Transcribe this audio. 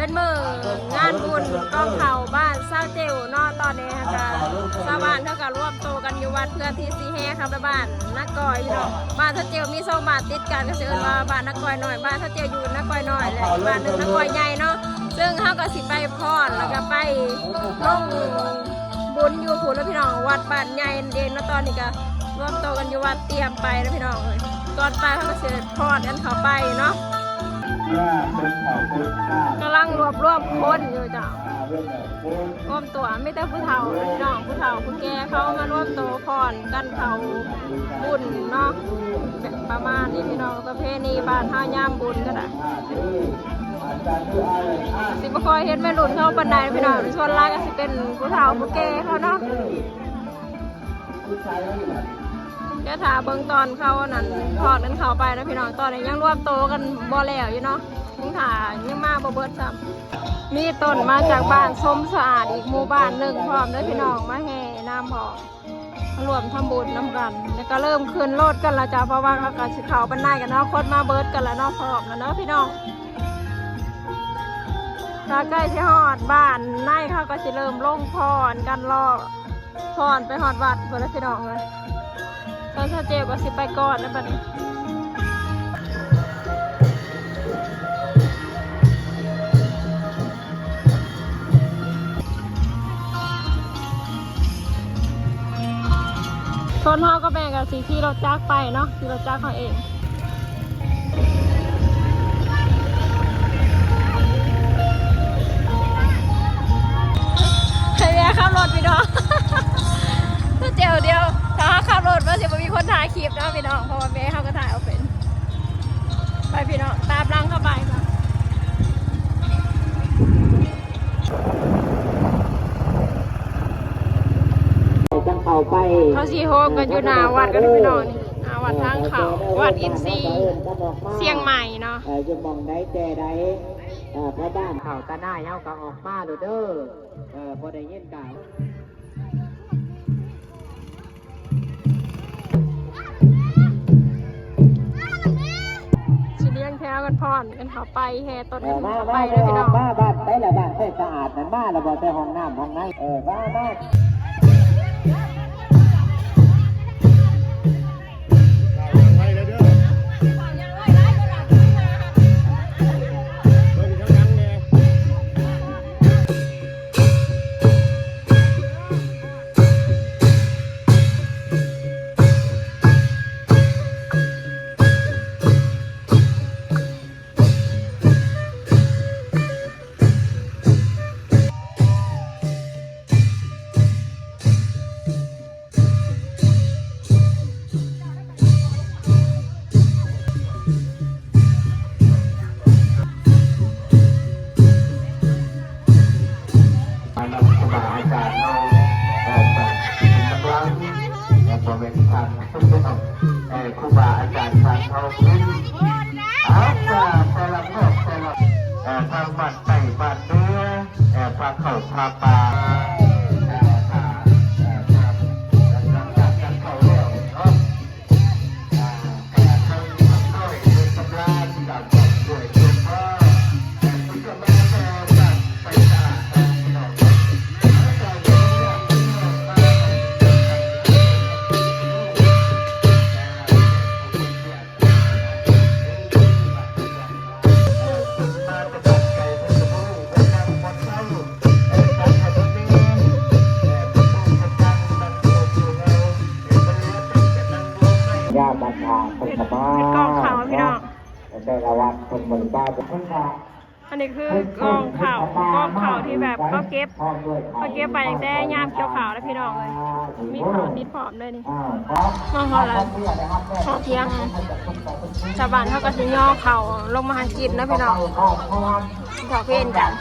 ເປັນມື້ງານບຸນກອງເຂົ້າບ້ານຊາວເຈວເນາະ. ຕອນນີ້ຫັ້ນກະຊາວບ້ານເຂົາກະລວມໂຕກັນຢູ່ວັດ ເພື່ອທີ່ຊິແຫ່ເຂົ້າໄປບ້ານນາກ້ອຍເນາະ. ບ້ານຊາວເຈວມີສອງບ້ານຕິດກັນ ກະຊິເອີ້ນວ່າບ້ານນາກ້ອຍນ້ອຍ. ບ້ານຊາວເຈວຢູ່ນາກ້ອຍນ້ອຍ ແລະ ອີກບ້ານໜຶ່ງນາກ້ອຍໃຫຍ່ເນາະ. ເຊິ່ງເຮົາກະຊິໄປພ້ອມ ແລ້ວກະໄປລົງບຸນຢູ່ພຸ້ນເນາະພີ່ນ້ອງ ວັດບ້ານໃຫຍ່ນັ້ນເອງເນາະ. ຕອນນີ້ກະລວມໂຕກັນຢູ່ວັດ ຕຽມໄປເນາະພີ່ນ້ອງເອີຍ. ກ່ອນໄປເຮົາກະຊິພ້ອມກັນເຂົ້າໄປເນາະ. ກຳລັງລວບລວມຄົນຢູ່ເຈົ້າ ລວມຕົວ ມີແຕ່ຜູ້ເຖົ້າພີ່ນ້ອງ ຜູ້ເຖົ້າຜູ້ແກ່ເຂົາມາລວມໂຕພ້ອມກັນເຂົ້າບຸນເນາະ. ແບບປະມານນີ້ພີ່ນ້ອງ ປະເພນີບ້ານເຮົາຍາມບຸນກະດາຍ ຊິບໍ່ຄ່ອຍເຫັນໄວລຸ້ນເຂົາປານໃດພີ່ນ້ອງ ສ່ວນຫຼາຍກະຊິເປັນຜູ້ເຖົ້າຜູ້ແກ່ເຂົາເນາະ. ດຽວຖ້າເບິ່ງຕອນເຂົາອັນນັ້ນ ທອດກັນເຂົ້າໄປນະພີ່ນ້ອງ. ຕອນນີ້ຍັງລວມໂຕກັນບໍ່ແລ້ວຢູ່ເນາະ ຍັງຖ້າ ຍັງມາບໍ່ເບິດຊ້ຳ. ມີຕົ້ນມາຈາກບ້ານຊົມສະອາດອີກໝູ່ບ້ານໜຶ່ງພ້ອມເດີພີ່ນ້ອງ ມາແຫ່ນຳພ້ອມ ມາຮ່ວມທຳບຸນນຳກັນ. ແລ້ວກະເລີ່ມຂຶ້ນລົດກັນລະຈ້າ ເພາະວ່າເຮົາກະຊິເຂົ້າບ້ານໃນກັນເນາະ. ຄົນມາເບິດກັນລະເນາະ ພ້ອມລະເນາະພີ່ນ້ອງ. ຖ້າໃກ້ຊິຮອດບ້ານໃນ ເຂົາກະຊິເລີ່ມລົງພ້ອມກັນ ລໍພ້ອມໄປຮອດວັດພຸ້ນລະພີ່ນ້ອງເອີຍ. ຕອນຊາວເຈວກະຊິໄປກ່ອນແລ້ວບັດນີ້ ສ່ວນເຮົາກັບແມ່ກະຊິຂີ່ລົດຈັກໄປເນາະ ຂີ່ລົດຈັກເຮົາເອງ. ໃຫ້ແມ່ຂັບລົດພີ່ນ້ອງ ແຈວດຽວ ຖ້າເຮົາຂັບລົດມາຊິບໍ່ມີຄົນຖ່າຍຄລິບເນາະພີ່ນ້ອງ ເພາະວ່າແມ່ເຮົາກະຖ່າຍເອົາເປັນ. ໄປພີ່ນ້ອງ ຕາມຫຼັງເຂົ້າໄປເນາະ. ເຂົາຊິໂຮມກັນຢູ່ໜ້າວັດກັນພີ່ນ້ອງ ນີ້ໜ້າວັດທາງເຂົ້າ ວັດອິນຊີ ຊຽງໃໝ່ເນາະ. ເອີ ຢູ່ໝ່ອງໃດແຈໃດ ເອີ ພໍ່ບ້ານເຂົ້າຕາໜ້າເຮົາກະອອກມາໂລດເດີ ເອີ ບໍ່ໄດ້ຍິນກະ ຊິລຽງແຖວກັນພ້ອມກັນເຂົ້າໄປ ແຫ່ຕົ້ນກັນເຂົ້າໄປເດີພີ່ນ້ອງ. ມາ ມາ ບ້ານໃດລະ ບ້ານໄຊສະອາດນັ້ນ ມາລະບໍ່ ແຕ່ຫ້ອງນ້ຳຫ້ອງໃນ ເອີ ມາ ມາ. ມານຳຄູບາອາຈານເຮົາ ເອີ ສາຍບຸນນຳຫຼັງ ເອີ ບໍ່ແມ່ນສາຍບຸນເນາະ ເອີ ຄູບາອາຈານສາຍເຮົາເປັນ ເອົາ ແຕ່ລະພວກ ແຕ່ລະ ເອີ ທາງບ້ານໃຕ້ບ້ານເໜືອ ເອີ ພາເຂົ້າພາປາ ເອີ ພາ ເອີ ພາ ຫຼັງຈາກກັນເຂົ້າແລ້ວເນາະ ເອີ ທາງນ້ອຍເດີນສຳລານ ຈາກບ້ານຫ້ວຍເດີນພໍ ເອີ ເພິ່ນກະມາແຕ່ບ້ານໄປຕາດເນາະ ພີ່ນ້ອງເນາະ. ຍາມມາທາງເພິ່ນກະມາ ເປັນກອງເຂົ້າພີ່ນ້ອງ ແຕ່ລະວັດເພິ່ນບໍ່ໄດ້ ອັນນີ້ຄືກອງເຂົ້າ ກອງເຂົ້າທີ່ແບບເຂົາເກັບ ເຂົາເກັບໄວ້ຕັ້ງແຕ່ຍາມກ່ຽວເຂົ້າແລ້ວພີ່ນ້ອງເອີຍ ມີເຂົ້າຕິດພ້ອມເລີຍນີ້. ມາຮອດລະ ເຂົ້າທ່ຽງ ຊາວບ້ານເຮົາກະຊິຍໍເຂົ້າລົງມາໃຫ້ກິນເນາະພີ່ນ້ອງ ເຂົ້າເວັນກັນ.